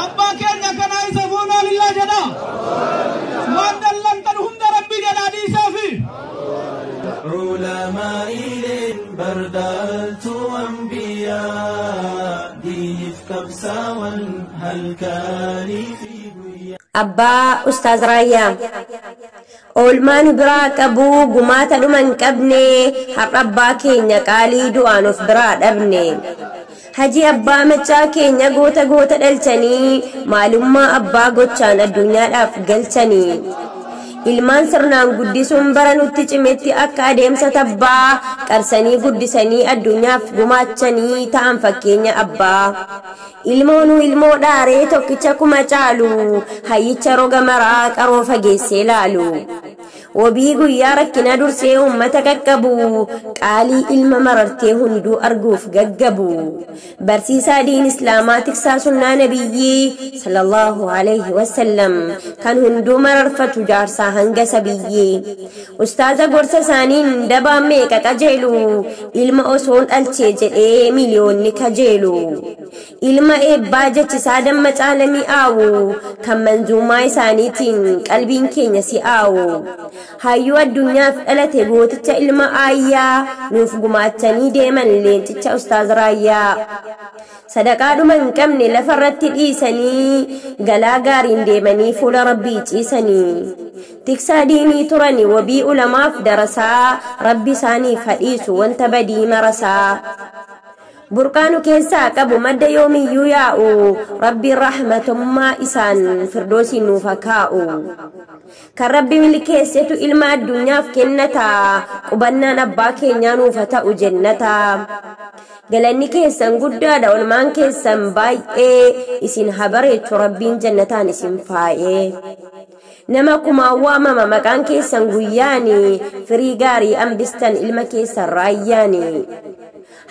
Abbaa keenya kanaa isa fuunaa lillaa jedha. Waan dallantan hunda Rabbi jedhaa dhiisaafi. Ulamaa'ileen bardaaltu anbiyaa diiniif qabsaa'an halkanii fi guyyaa. Abbaa Ustaaz Raayyaa. Oolmaa nu biraa qabu gumaata dhuma hin qabne, har'a abbaa keenya qaalii du'aan of biraa dhabne. Hajii abbaa machaa keenya goota goota dhalchanii, maalummaa abbaa gochaan addunyaadhaaf galchanii. Ilmaan sirnaan guddisuun bara nutti cimetti akka adeemsa tabbaa, qarsanii guddisanii addunyaaf gumaachanii ta'an fakkeenya abbaa. Ilmoonuu ilmoo dhaaree tokkicha kuma caalu, hayyicha roga maraa qaroo fageessee laalu. Wabii guyyaa rakkina dursee uummata qaqqabu, qaalii ilma marartee hunduu arguuf gaggabu. Barsiisaa diin Islaamaa tiksaa sunnaa nabiyyii sallallahu alaihi wasallam kan hunduu mararfatu jaarsaa hanga sabiyyii. Ustaaza gorsa isaaniin dabaan meeqa qajeelu, ilma osoon dhalchee jedhee miliyoonni kajeelu. Ilma eebbaa jechisaa damma caala mi'aawu, kan manzuumaa isaaniitiin qalbiin keenya si'aawu. Hayyuu addunyaaf dhalate gooticha ilma aayyaa, nuuf gumaachanii deeman leencicha Ustaaz Raayyaa. Sadaqaadhuma hin qabne lafarratti dhiisanii, galaa gaariin deemanii fuula Rabbii ciisanii. Tiksaa diinii turani wabii ulamaaf darasaa, Rabbi isaaniif hadhiisu wanta badii marasaa. Burqaanu keessaa qabu madda yoomiyyuu yaa'u, Rabbiin rahmatummaa isaan firdoosiin nuuf haa kaa'u. Kan Rabbi milkeessetu ilma addunyaaf kennata, qubannaan abbaa keenyaa nuuf haa ta'u jennata. Galanni keessan guddaadha, olmaan keessan baay'ee, isin haa bareechu Rabbiin jannataan isin faayee. Nama kumaan waamama maqaan keessan guyyaani, firii gaarii hambistan ilma keessan raayyaani.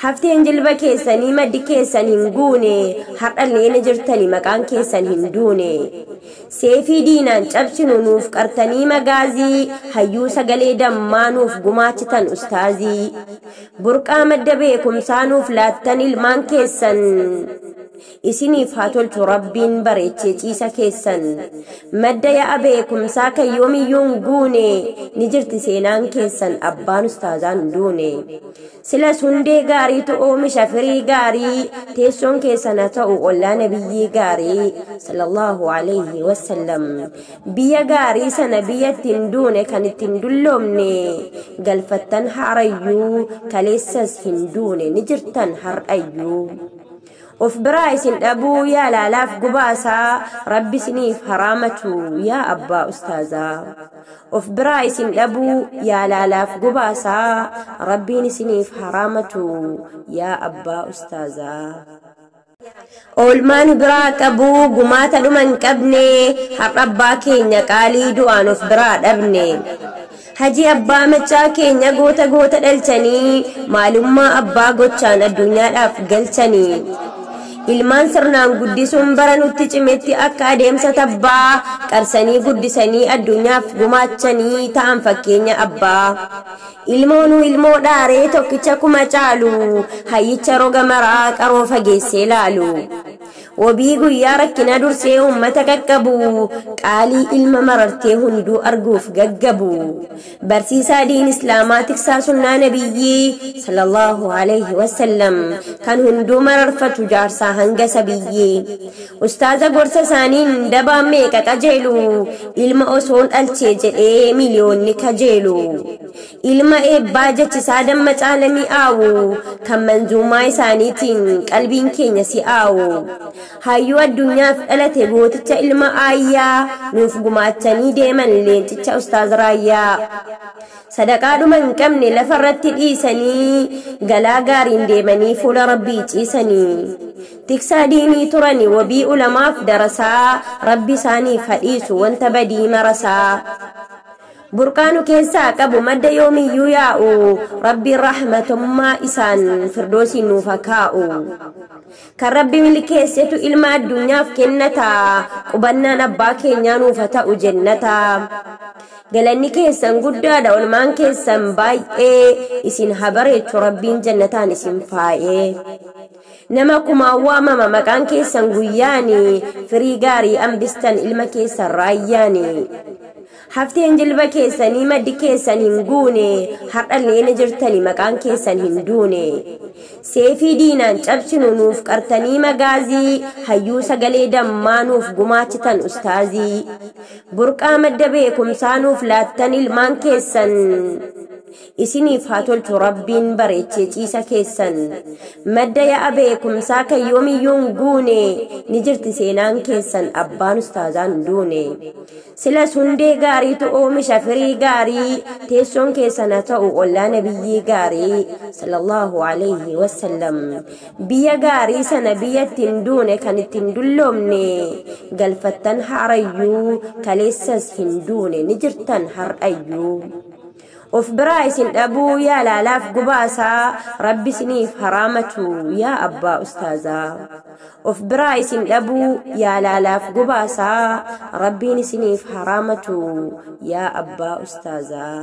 Hafteen jilba keessanii maddi keessan hin guune, har'allee ni jirtani maqaan keessan hin duune. Seefii diinaan cabsinu nuuf qartanii magaazii, hayyuu sagalee dammaa nuuf gumaachitan ustaazii. Burqaa madda beekumsaa nuuf laattan ilmaan keessan, isiniif haa tolchu Rabbiin bareechee ciisa keessan. Madda ya'a beekumsaa kan yoomiyyuu hin guune, ni jirti seenaan keessan abbaan ustaazaan duune. Silas hundee gaariitu oomisha firii gaarii, teessoon keessan haa ta'u ollaa nabiyyii gaarii sallallahu alaihi wasallam. Biyya gaarii sana biyya ittiin duune kan ittiin dulloomne, galfattan haarayyuu kaleessas hin duune ni jirtan har'ayyuu. Of biraa isin dhabuu yaa laalaaf gubaasaa, Rabbi isiniif haraamatu yaa abbaa ustaazaa. Of biraa isin dhabuu yaa laalaaf gubaasaa, Rabbiin isiniif haraamatu yaa abbaa ustaazaa. Oolmaa nu biraa qabu gumaata dhuma hin qabne, har'a abbaa keenya qaalii du'aan of biraa dhabne. Hajii abbaa machaa keenya goota goota dhalchanii, maalummaa abbaa gochaan addunyaadhaaf galchanii. Ilmaan sirnaan guddisuun bara nutti cimetti akka adeemsa tabbaa, qarsanii guddisanii addunyaaf gumaachanii ta'an fakkeenya abbaa. Ilmoonuu ilmoo dhaaree tokkicha kuma caalu, hayyicha roga maraa qaroo fageessee laalu. Wabii guyyaa rakkina dursee uummata qaqqabu, qaalii ilma marartee hunduu arguuf gaggabu. Barsiisaa diin Islaamaa tiksaa sunnaa nabiyyii sallallahu alaihi wasallam kan hunduu mararfatu jaarsaa hanga sabiyyii. Ustaaza gorsa isaaniin dabaan meeqa qajeelu, ilma osoon dhalchee jedhee miliyoonni kajeelu. Ilma eebbaa jechisaa damma caala mi'aawu, kan manzuumaa isaaniitiin qalbiin keenya si'aawu. Hayyuu addunyaaf dhalate gooticha ilma aayyaa, nuuf gumaachanii deeman leencicha Ustaaz Raayyaa. Sadaqaadhuma hin qabne lafarratti dhiisanii, galaa gaariin deemanii fuula Rabbii ciisanii. Tiksaa diinii turani wabii ulamaaf darasaa, Rabbi isaaniif hadhiisu wanta badii marasaa. Burqaanu keessaa qabu madda yoomiyyuu yaa'u, Rabbiin rahmatummaa isaan firdoosiin nuuf haa kaa'u. Kan Rabbi milkeessetu ilma addunyaaf kennata, qubannaan abbaa keenyaa nuuf haa ta'u jennata. Galanni keessan guddaadha, olmaan keessan baay'ee, isin haa bareechu Rabbiin jannataan isin faayee. Nama kumaan waamama maqaan keessan guyyaani, firii gaarii hambistan ilma keessan Raayyaani. Hafteen jilba keessanii maddi keessan hin guune, har'allee ni jirtani maqaan keessan hin duune. Seefii diinaan cabsinu nuuf qartanii magaazii, hayyuu sagalee dammaa nuuf gumaachitan ustaazii. Burqaa madda beekumsaa nuuf laattan ilmaan keessan. Isiniif haa tolchu Rabbiin bareechee ciisa keessan. Madda ya'a beekumsaa kan yoomiyyuu hin guune, ni jirti seenaan keessan abbaan ustaazaan duune. Silas hundee gaariitu oomisha firii gaarii, teessoon keessan haa ta'u ollaa nabiyyii gaarii sallallahu alayhi wasallam. Biyya gaarii sana biyya ittiin duune kan ittiin dulloomne, galfattan haarayyuu kaleessas hin duune ni jirtan har'ayyuu. Of biraa isin dhabuu yaa laalaaf gubaasaa, Rabbi isiniif haraamatu yaa abbaa ustaazaa. Of biraa isin dhabuu yaa laalaaf gubaasaa, Rabbiin isiniif haraamatu yaa abbaa ustaazaa.